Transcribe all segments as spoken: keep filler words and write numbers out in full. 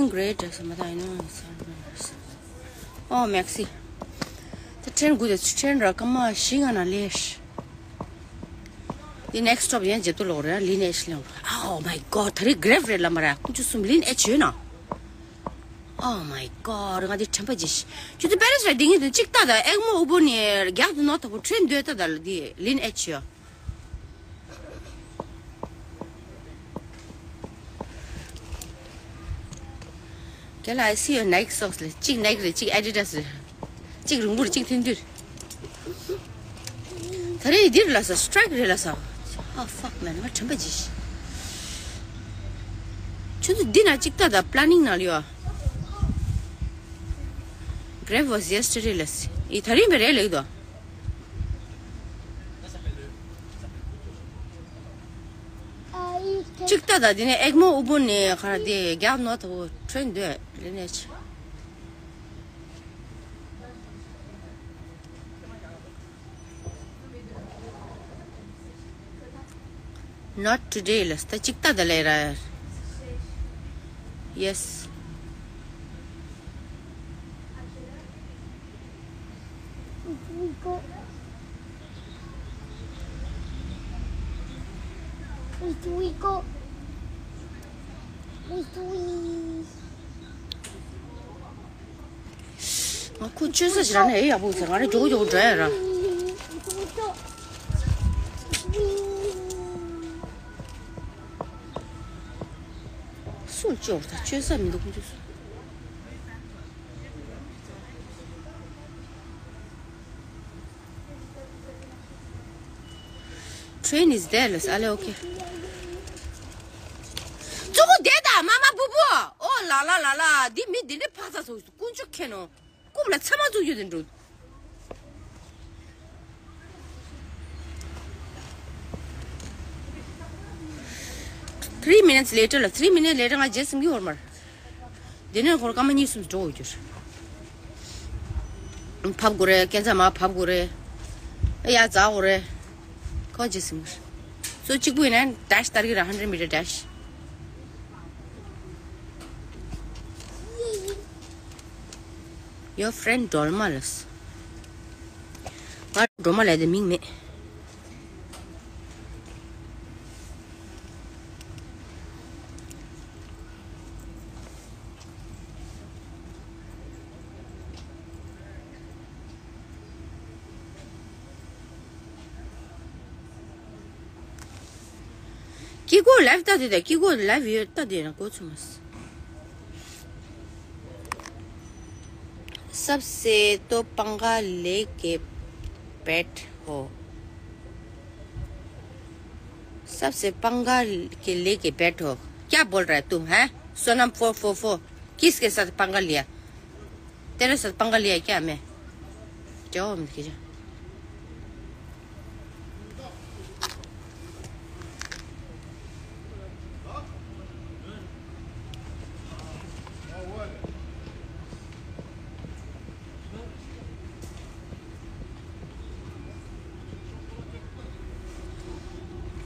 doing great. ཨོ་མེག་སི། ད་ཁྲེན་དགུ་དེ་ཁྲེན་ར་སྐར་མ་བཞི་ལྔ་ན་ལས། འདི་next stop ཡང་ཇེ་ཏོ་ལོག་རེད། ལིན་ཨེཆ་ལེང་ར། Oh my god. ད་རེས་Graff རེད་ལ་མ་ར། ཀུ་ཅུ་གསུམ་ལིན་ཨེཆ་ཡོད་ན། Oh my god. ང་འདི་དྲན་པ་བརྗེད་ཤི། ཁྱོད་ཚོ་པེ་རིས་ར་འདི་ངེད་དུ་གཅིག་ལྟ་ད། ཨེག་མོ་ཨུ་བོ་ནས་རྒྱག་ཏུ་ནོ་ད་བོ་ཁྲེན་སྡོད་ད་ད་ལ་འདི་ལིན་ཨེཆ་ཡོད། རྒན་ལགས། I see your Nike socks ལ། གཅིག་Nike རེད། གཅིག་Adidas རེད། གཅིག་རིང་པོ་རེད། གཅིག་ཐུང་ཐུང་རེད། ད་རེས་འདིར་ལ་ས་strike རེད་ལ་ས། Oh fuck man. ང་དྲན་པ་བརྗེད་ཤི། ཁྱོད་ཚོ་འདི་ན་གཅིག་ལྟ་ད། planning ནང་ལ་ཡོད། Graff was yesterday ལ་ས། ཨི་ད་རེས་མེད་རེད་ལེགས་དོ། གཅིག་ལྟ་ད། འདི་ནས་ཨེག་མོ་ཨུ་བོ་ནས་ག་ར་དེ་རྒྱག་ནོ་ད་བོ་ཁྲེན་སྡོད་ལིན་ཨེཆ། Not today ལ་ས། ད་གཅིག་ལྟ་ད་ལེ་ར། Yes. Wait, we go. Wait, we go. Wait, we. ང་ཁོ་བཅོས་ས་ཞིག་རག་ན་ཨེ་ཡག་པོ་ཟེར། ང་རེ་མགྱོགས་མགྱོགས་འགྲོ་ཡ་ར། སུ་བཅོས་ད། བཅོས་ས་མི་འདུག་ཁོ་བཅོས་ས། Train is there ལ་ས། ཨ་ལེ། Okay. གཙོ་བོ་བསྡད་ད་མ་མ་བུ་བུ། ཨོ་ལ་ལ་ལ་ལ། འདི་མི་འདི་འདྲའི་ཕག་ཚ་ཚོ་དཀོན་མཆོག་མཁྱེན་ནོ། རྐུབ་ལ་ཚ་མ་བཙུགས་རྒྱུ་དེ་འགྲོ། Three minutes later ལ། Three minutes later ང་རྗེས་ཟིན་གྱི་ཡོད་མ་རེད། དེ་ནས་ཁོར་སྐར་མ་གཉིས་གསུམ་འགྲོ་འོས་གྱུར། ཕབ་དགོས་རེད། སྐས་འཛེག་མར་ཕབ་དགོས་རེད། ཨེ་ཡར་འཛེག་དགོས་རེད། ཁོ་རྗེས་ཟིན་གྱི་རེད། སོ་གཅིག་པུ་ཡིན་ན་dash བཏང་གི་རེད། Hundred meter dash. Your friend སྒྲོལ་མ་ལགས། ང་སྒྲོལ་མ་ལགས་དེ་མིང་མེད། ཀི་ཀོ་ལའིབ་ལྟ་དེ་དང་། ཀི་ཀོ་ལའིབ་ཡོད་ལྟ་དེ་ན་གོ་ཚུ་མ་སི། सबसे तो पंगा लेके बैठ हो। सबसे पंगा के लेके बैठो। क्या बोल रहा है तू, हैं? सोनम फ़ोर फ़ोर फ़ोर, किसके साथ पंगा लिया? तेरे साथ पंगा लिया क्या मैं? जाओ, हम खींचा।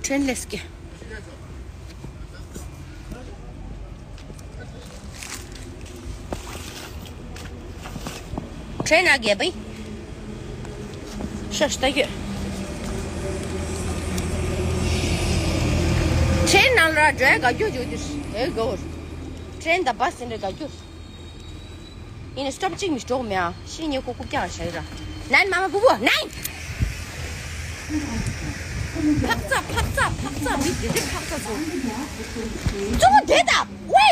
ट्रेन लेस के। ट्रेन आ गया भाई। शश तक। ट्रेन नाल रा जो है गाजो जो दिस। ए गौर। ट्रेन द बस इन रे गाजो। ཡིན་སྟོབས་གཅིག་མི་སྤྲོག་མེད་ཨ། ཤི་ཉེ་ཁོ་རྐུབ་བཀྱག་བྱ་ཡི་ར། ནན་མ་མ་བུ་བུ་ནན། ཕག་ཚ་ཕག་ཚ་ཕག་ཚ་མི་དེ་དེ་ཕག་ཚ་ཚོ། ཙུ་དེ་ད་ཝེ།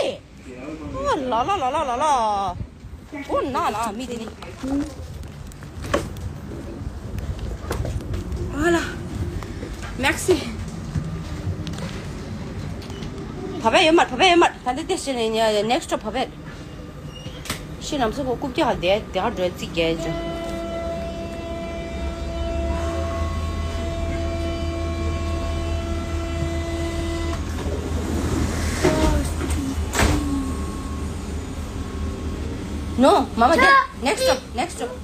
ཨོ་ལ་ལ་ལ་ལ་ལ་ལ། ཨོ་ན་ན་མི་དེ་ནི། ཨ་ལ། མེག་སི། བ་བས་ཡོད་མར་བ་བས་ཡོད་མར་ད་འདི་དེ་ཤི་ནས་ནེག་སི་ཊོབ་བ་བས། ཤི་ལམ་སོ་ཁོ་རྐུབ་བཀྱག་དེ་དེ་ག་འགྲོ་རྩིས་རྒྱལ་ཅུ། ནོ་མ་མ་དེ་ནེག་སི་ཊོབ་ནེག་སི་ཊོབ།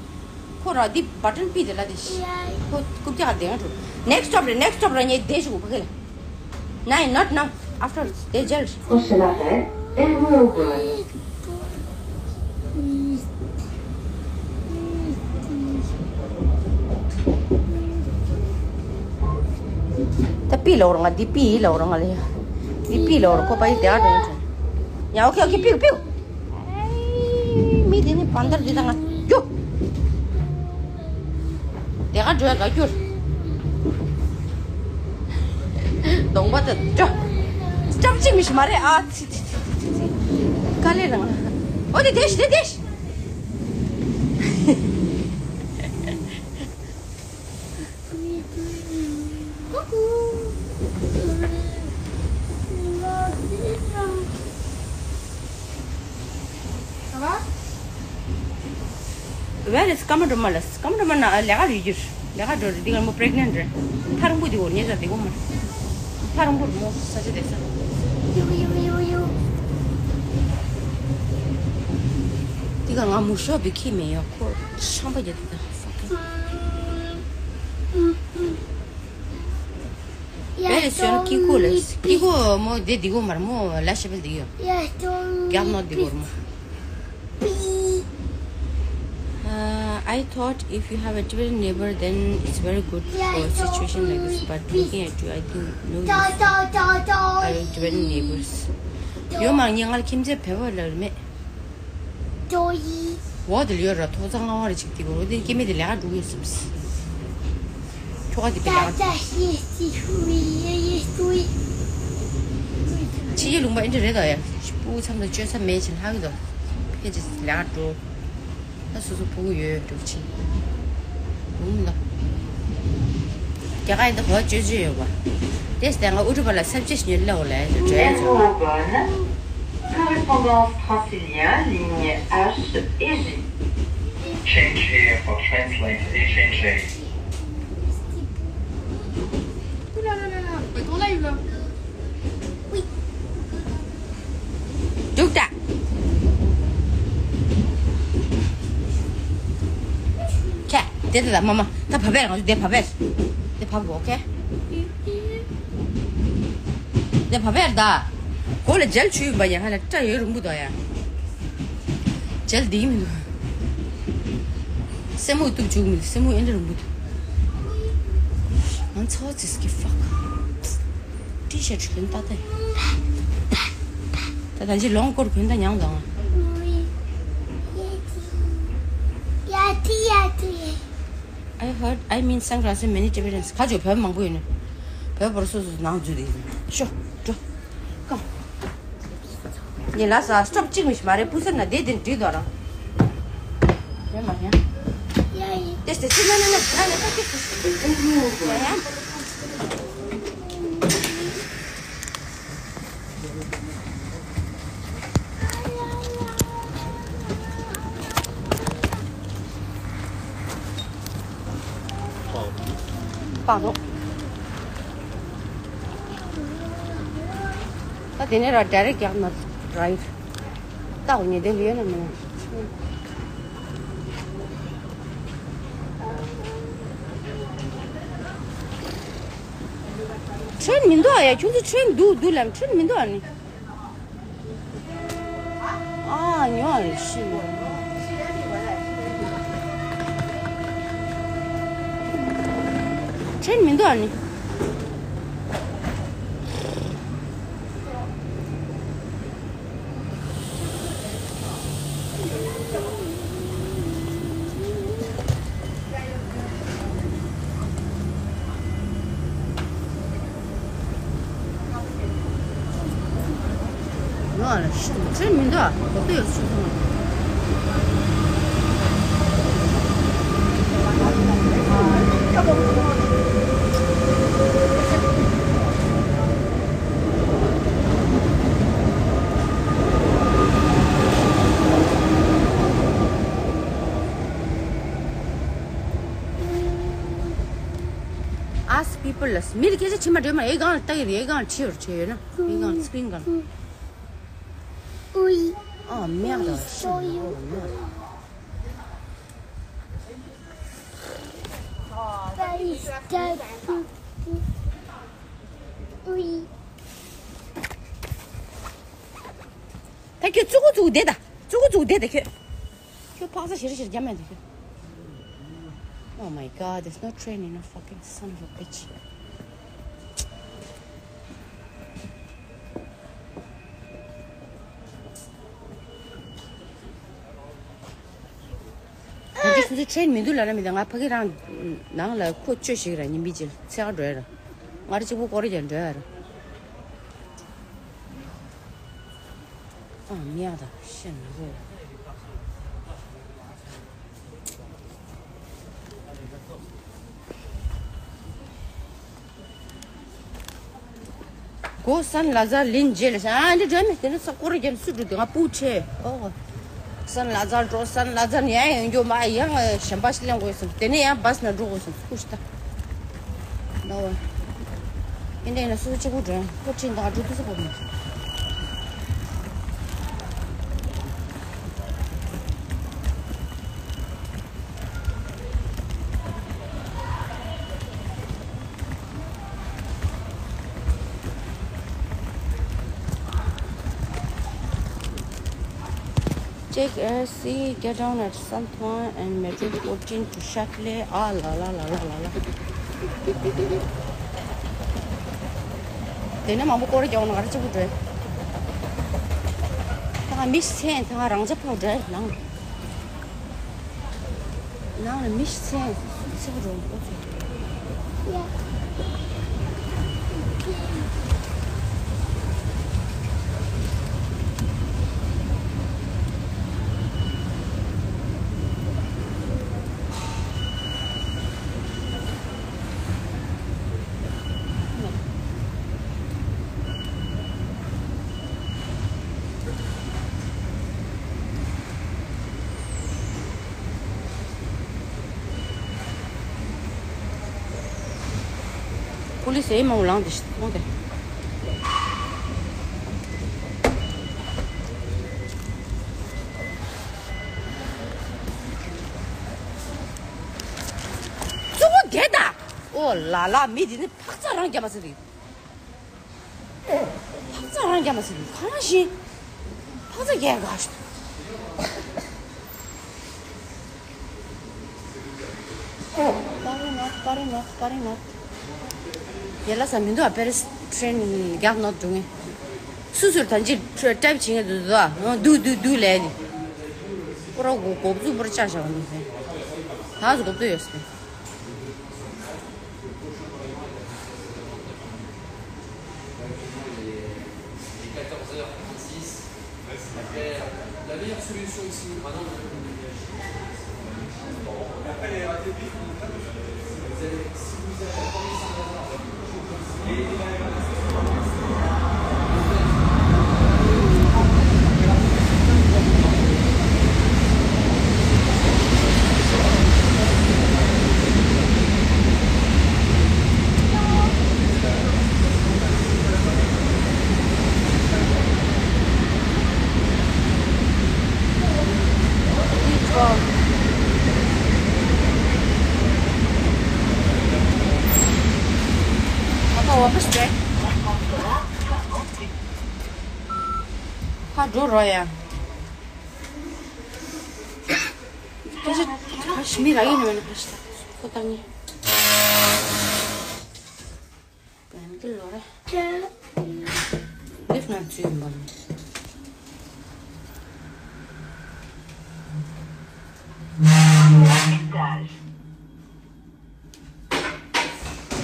ཁོ་ར་འདི་བ་ཊན་པི་དེ་ལ་དེ་ཤི། ཁོ་རྐུབ་བཀྱག་དེ་ག་འགྲོ། ནེག་སི་ཊོབ་རེད་ནེག་སི་ཊོབ་རེད་ངས་དེ་ཤི་གོ་ཕ་གི་ལ། Nine, not now. After they jail. Prochain arrêt, Elmwood. ད་པི་ལོར་ང་འདི་པི་ལོར་ང་ལ་ཡ། འདི་པི་ལོར་ཁོ་པ་ཡི་དེ་ཨ་རོ་ཡ། ཨོ་ཁེ་ཨོ་ཁེ་པིའུ་པིའུ། ཨེ། མི་དེ་ནི་བན་དར་འདི་དང་ང་རྒྱུག་དེ་ག་འགྲོ་ཡ་ག་རྒྱུར། གདོང་པ་དེ་འགྲོ། སྐྱབས་གཅིག་མི་ཤི་མ་རེད་ཨ་ཚི་ཚི་ཚི་ཚི་ཚི། དཀའ་ལས་རང་། ཨོ་དེ་དེ་ཤི་དེ་དེ་ཤི། Where is ཀ་མ་འགྲོ་མ་ལ། ཀ་མ་འགྲོ་མ་ན་ལས་ཀ་ཡོད་རྒྱུར་ལས་ཀ་འགྲོ་རེད། འདི་ག་མོ་པྲེག་ནན་རེད། ཐ་རུང་པོ་འདི་འོར་ཉེ་ས་འདི་གོ་མ་རེད། ཐ་རུང་པོ་རེད་མོ་ས་ཆ་དེ་ས། འདི་ག་ང་མུ་ཤོག་བི་ཁི་མེ་ཡོ་ཁོ་ཤང་པ་རྒྱ་དེ་ད། Where is your Kiko? Kiko མོ་དེ་འདི་གོ་མར་མོ་ལ་ཤེ་བལ་འདི་ཡོ། རྒྱབ་ནོ་འདི་གོར་མོ། Uh, I thought if you have a Tibetan neighbor, then it's very good for a situation like this. But looking at you, I think no, you have Tibetan neighbors. ཡོ་མ་ངས་ང་ལ་ཁྱིམ་མཚེས་བེ་བ་ལ་མེད། ཏོ་ཡི། འོ་དེ་ལ་ཡོད་ར་ཐོག་ཚང་ང་བ་ར་ཅིག་དེ་གོ་རོ་དེ་སྐྱེ་མེད་དེ་ལས་ཀ་འགྲོ་གི་ཡོད་སམ། ཁྱོ་ག་དེ་པི་ལས་ཀ་འགྲོ། ཕྱི་རྒྱལ་ལུང་པ་ཨེ་འདྲ་རེད་དོ་ཡ། སྤུ་གུ་མཚམས་དང་བཅོལ་ས་མེད་ཅིང་ལྷག་གི་དོ། ཕལ་ཆེར་ལས་ཀ་འགྲོ། ད་སོ་སོ་སྤུ་གུ་ཡོད་འགྲོ་ཕྱིན། ལུང་ལ། རྒྱ་གར་ཡིན་ད་གོ་བ་བཅོལ་བཅོལ་ཡོད་པ། དེས་ད་ང་ཨུ་ཊུ་པ་ལ་སབ་ཇེ་ཤི་ཉོས་ལ་འོ་ལ་ཡ་འགྲོ་ཡ་འགྲོ། Correspondance Transilien, ligne H et J. Change here for translate H H A. འདུག་ད། ཁྱེད། དེ་དེ་ད་མ་མ། ད་བ་བས་ང་ཚོ་དེ་བ་བས། དེ་བ་གོ་ཁེ། དེ་བ་བས་ད། གོ་ལ་མཇལ་ཆུ་ཡིན་པ་ཡ་ཧ་ལ་སྐྲ་ཡོད་རིང་པོ་དོ་ཡ། མཇལ་འདི་མི་འདུག་སེན་མོ་གཏུབ་བཅུག་མི་འདུག་སེན་མོ་ཨེ་འདྲ་རིང་པོ་འདུག་ང་ཚོ་ཚིས་ཀྱི་ཕག་ཏི་ཤར་ཊི་གོན་ད་ལྟ། ད་ད་ཅི་ལོང་སྐོར་གོན་ད་མྱང་དང་། I heard, I mean, sunglasses, many Tibetans. ཁ་ཅོ་བོད་མང་པོ་ཡོད་ནི། བོད་པར་སོ་སོ་ནང་འཛུལ་དེ་ཡིན། ཤོ། འགྲོ། ཀམ། ཉི་ལ་ས་སྟོབ་གཅིག་མི་ཤི་མ་རེད་པུ་སར་ན་དེ་དེ་འགྲིག་དོ་རང་། ཡ་མ་ཡ། ཡ་ཡི། དེ་སྟེ་ཚི་ན་ན་ན་ན་ན་ན་ཏེ་ཏེ། ཡ་ཡ། པ་རོ། ད་དེ་ནས་ར་direct རྒྱག་ན་ར་ཡོད། ད་འོ་ཉེ་དེ་ལ་ཡོད་ན་མིན་ན། ཁྲོན་མི་འདུག་ཨ། ཡ་ཁྱོད་ཚོ་ཁྲོན་འདུག་འདུག་ལམ་ཁྲོན་མི་འདུག་ཨ་ནི། ཨ་ཉོ་རེ་ཤི་ནོ། ཁྲོན་མི་འདུག་ཨ་ནི། ཡོད་ལ་ཤི་ཁྲོན་མི་འདུག་ཨ། གོ་ཏོ་ཡོད་ཤི་སོང་། Ask people ལ། མི་ལ་སྐད་ཆ་བྱེད་མ་འདོད་མ། ཨེ་གང་ལ་ལྟ་གི་རེད། ཨེ་གང་ལ་ཕྱི་བར་བྱས་ཡོད་ན། ཨེ་གང་ལ་screen གང་། ཨ་མེད་ད་ཤི་ནོ་མེད། ད་ཁྱོད་ཙུ་གུ་ཙུ་གུ་བསྡད་ད། ཙུ་གུ་ཙུ་གུ་བསྡད་ད་ཁྱོད། ཁྱོད་ཕག་ཚ་ཞེ་རེ་ཞེ་རེ་རྒྱ་མེད་ད་ཁྱོད། Oh my god, there's no train in a fucking son of a bitch. ང་ཚོ་ཁྲོན་མི་འདུག་ལབ་ན་མི་འདུག་ང་ཕ་གི་རང་ནང་ལ་ཁོ་བཅོས་ཤིག་ར་ཉིན་པི་ཅིལ་ཚེ་ག་འགྲོ་ཡ་ར། ང་ར་གཅིག་པུ་སྐོར་རྒྱག་འགྲོ་ཡ་ར། ཨ་མི་ཡག་ད་ཤེས་ན་རོ། གོ་སན་ལ་ཛར་ལིན་རྗེས་ལ་ཤ་ཨ་འདི་འགྲོ་མི་དེ་ནི་ས་སྐོར་རྒྱབ་སུ་འགྲོ་དེ་ང་སྤུ་ཆེ་ཨོ། སན་ལ་ཛར་འགྲོ་སན་ལ་ཛར་ཡང་ཡང་འགྱོ་མ་ཡང་གཞན་པ་ཞིག་ལེན་དགོས་སམ་དེ་ནས་ཡང་བཱས་ན་འགྲོ་དགོས་སམ་སྐུ་ཤི་ད། ནོ་ཝེ། ཨིན་ཌི་ཡ་ན་སུ་གཅིག་པུ་འགྲོ་ཡང་ཁོ་ཁྲིན་དང་འགྲོ་དུས་སུ་གོ་མི། Check air C, get down at San Juan and Metro fourteen to Châtelet. ཨ་ལ་ལ། དེ་ནས་མང་པོ་སྐོར་རྒྱག་ན་ག་རེ་གཅིག་པུ་འགྲོ། ད་ང་མི་ཤེས་ད་ང་རང་ཅག་ཕོག་འགྲོ་ནང་། ནང་ལ་མི་ཤི་ཚེ་སུ་ཚེ་རོང་པོ་ཚོ། པུ་ལི་སི་ཨེ་མང་པོ་ལངས་ཏེ་ཤི་སོང་སྟེ། གཙོ་བོ་དེ་ད། ཨོ་ལ་ལ། མི་འདི་ནི་ཕག་ཚ་རང་རྒྱ་མ་ཟེར་གི། ཕག་ཚ་རང་རྒྱ་མ་ཟེར་གི་གང་ཞིག་ཕག་ཚ་རྒྱ་ག་ཞིག Paranoid, paranoid, paranoid. ཡ་ལ་ས་མི་འདུག་ཨ། པེ་རིས་ཁྲེན་རྒྱག་ནོ་འགྲོ་ངེས། སུ་སུར་ཐང་ཅིག་ཊེབ་བྱེད་ངེས་འདུག་འདུག་ཨ། འདུག་འདུག་འདུག་ལས་ནི། པོ་ར་གོ་གོབ་ཚུགས་པོ་ར་ཅག་བཞག་ནི་ཟེར། ད་སུ་གོབ་ཏུ་ཡོད་ཟེར། ཨོ་བིས་རེད། ཕར་འགྲོ་རོགས་ཡ། སྐད་ཆ་ཕར་ཞི་མི་རག་ཡིན་ནམ་ཕར་ཞི་ད་ཁོ་ལྟ་ངེས། བན་དེ་ལོ་རེ། ལིབ་ནང་ཚུད་ཡིན་པ་ནི།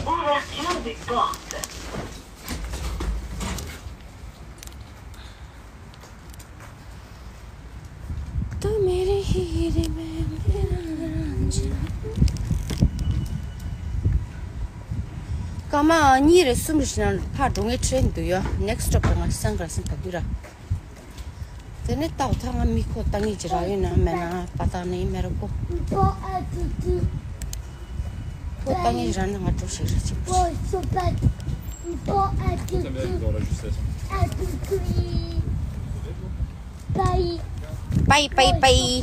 Ouverture des portes. तू मेरे हीरे में मेरा रांझा। སྐར་མ་གཉིས་རེ་གསུམ་རེ་ཞིག་ནང་ཕར་འགྲོ་ངེས་ཁྲེན་འདུག་ཡོ། Next stop དང་ང་སང་ག་སང་ག་དུ་ར། དེ་ནས་ལྟ་བ་ཐང་ང་མི་ཁོ་ལྟ་ངེས་ཀྱི་ར་ཡོད་ན་མེད་ན་པ་ཏང་ནས་མེ་ར་ཁོ། ཁོ་ལྟ་ངེས་ར་ན་ང་འགྲོ་ཞིག་ར་ཅིག Bye. Bye, bye, bye.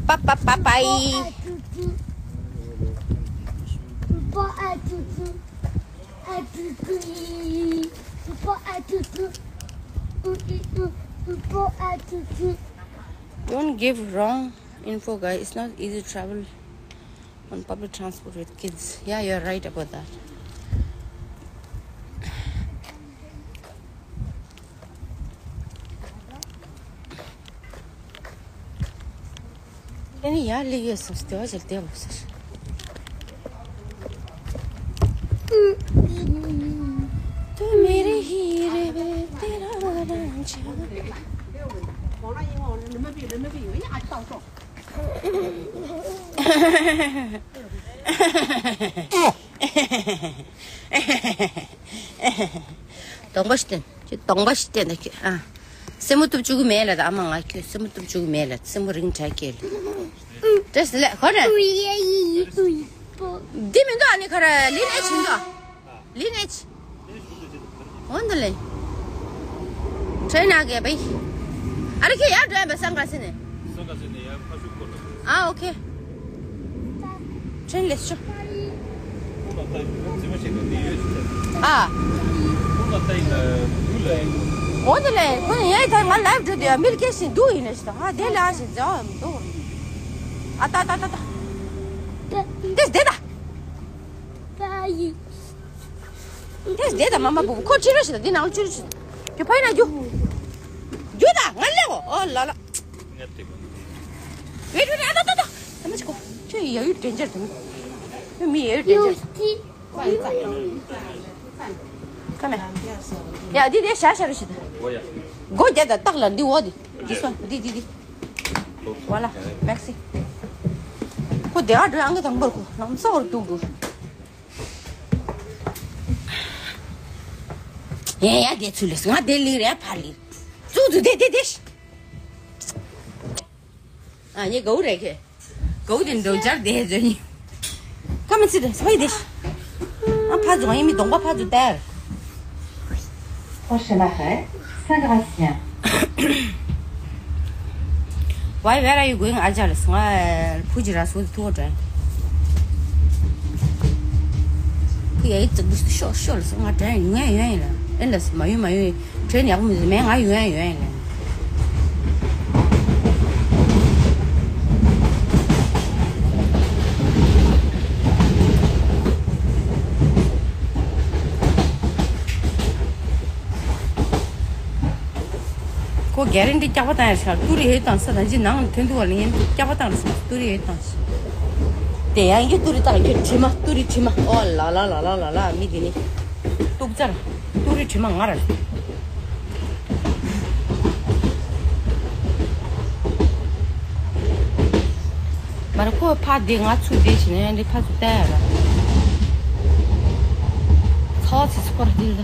Bye, bye, bye, bye. Don't give wrong info, guys. It's not easy to travel on public transport with kids. Yeah, you're right about that. ཨ་ནི་ཡར་སླེབས་ཡོད་སོང་ལྟེ་བ་ཞིག་བསྡད་འོ་ཟེར། तू मेरे हीरे वे तेरा रांझा। གདོང་པ་ཞིག་བསྟན། ཁྱོད་གདོང་པ་ཞིག་བསྟན་ད་ཁྱོད་ཨ། སེན་མོ་གཏུབ་བཅུག་གི་མེད་ལ་ད་ཨ་མ་ང་ཁྱོད་སེན་མོ་གཏུབ་བཅུག་གི་མེད་ལ་སེན་མོ་རིང་དྲགས་ཀྱི་ལ། བཀྲ་ཤིས་བདེ་ལེགས་ག་རེ། འདི་མི་འདུག་ཨ་ནི་ག་རེ་ལི་ནེ་ཆི་འདུག་ལི་ནེ་ཆི། འོ་འདི་ལེ། ཁྲེན་ན་གེ་བེ། ཨ་རི་ཁེ་ཡར་འགྲོ་ཡ་བེ་སང་ག་སི་ནེ། སང་ག་སི་ནེ་ཡར་ཕ་ཤུ་ཀོ་ལ། ཨ་ཨོ་ཁེ། ཁྲེན་ལེ་ཤོ། ཨ། འོ་དེ་ལས་ཁོ་ཡའི་ཐད་ང་ལའིབ་འགྲོ་དུས་མིལ་ཀེ་ཤིན་འདུག་ཡིན་ནས་ཤི་ད་ང་དེ་ལ་ཨ་ཞིག་མཛའ་བ་མི་འདུག་ཨ་ད་ད་ད་ད། དེ་དེ་ད། དེ་དེ་ད་མ་མ་བུ་ཁོ་ཁྲི་ར་ཤི་ད་འདི་ནང་ཁྲི་ར་ཤི་ད། ཁྱོད་ཕ་ཡིན་ན་རྒྱུ། རྒྱུ་ད་ང་ལེ་འོ་ཨོ་ལ་ལ། ངས་དེ་གོ། ཝེ་ཊི་ཝེ་ཊི་ཨ་ད་ད་ད། ད་མ་ཅི་གོ། ཁྱོད་ཡ་ཡུལ་དྲན་འཆར་དང་། ཁྱོད་མི་ཡ་ཡུལ་དྲན་འཆར། ཀ་མེ། ཡ་འདི་དེ་ཤ་ཤ་རུ་ཤི་ད། འོ་ཡ། སྒོ་རྒྱབ་ད་སྟག་ལ་འདི་འོ་འདི། འདི་སོ་འདི་འདི་འདི། ཝ་ལ། མེག་སི། ཁོ་དེ་ཨ་འགྲོ་ཨང་གི་དང་པོར་ཁོ་ལམ་སང་བར་འདུག་འདུག་ཡ་ཡ་དེ་ཚུལ་ལས་ང་དེ་ལིར་ཡ་ཕར་ལིར། ཙུག་ཙུག་དེ་དེ་ཤི། ཨ་ནི་གའུ་རེ་ཁེ། གའུ་དེ་འདྲ་སྦྱར་དེ་ཟོས་ནི། ཀ་མ་ཚི་དེ་སོ་ཡི་དེ་ཤི། ཨ་ཕ་ཛོ་ཡི་མི་གདོང་པ་ཕ་ཛོ་དར། Prochain arrêt, Saint-Gratien. Why, where are you going? ཨ་ཅག་ལ་སང་ཨ་ཕུ་ཅི་ར་སུ་ཐུ་བ་དྲན། ཕུ་ཡ་ཡི་ཙི་བུ་ཤོ་ཤོ་ལ་སང་ང་དྲན་ཡོང་ཡ་ཡོང་ཡ་ལ། ཨེ་ལ་སི་མ་ཡོང་མ་ཡོང་། དྲན་ཡག་པོ་མི་འདུག་མེད་ང་ཡོང་ཡ་ཡོང་ཡ་ལ། ཁོ་གྷ་རན་ཊི་སྐྱག་པ་བཏང་ཡ་ཤག་ཏུ་རི་ཧེ་བཏང་ས་དང་ཅི་ནང་ཐོན་དུ་བ་ལ་ཡིན་སྐྱག་པ་བཏང་རེད་ས་ཏུ་རི་ཧེ་བཏང་ཤག་དེ་ཡང་གི་ཏུ་རི་བཏང་ཁྱོད་དྲི་མ་ཏུ་རི་དྲི་མ་ཨོ་ལ་ལ་ལ་ལ་ལ་ལ་མི་དེ་ནི་ཏུག་ཙར་ཏུ་རི་དྲི་མ་ང་ར། མར་ཁོ་ཕ་དེ་ང་ཚུར་དེ་བྱས་ནས་འདི་ཕ་ཚུར་བལྟ་ཡ་ལ། ཚ་བ་ཚི་ཚི་སྐོར་དེ་ལ།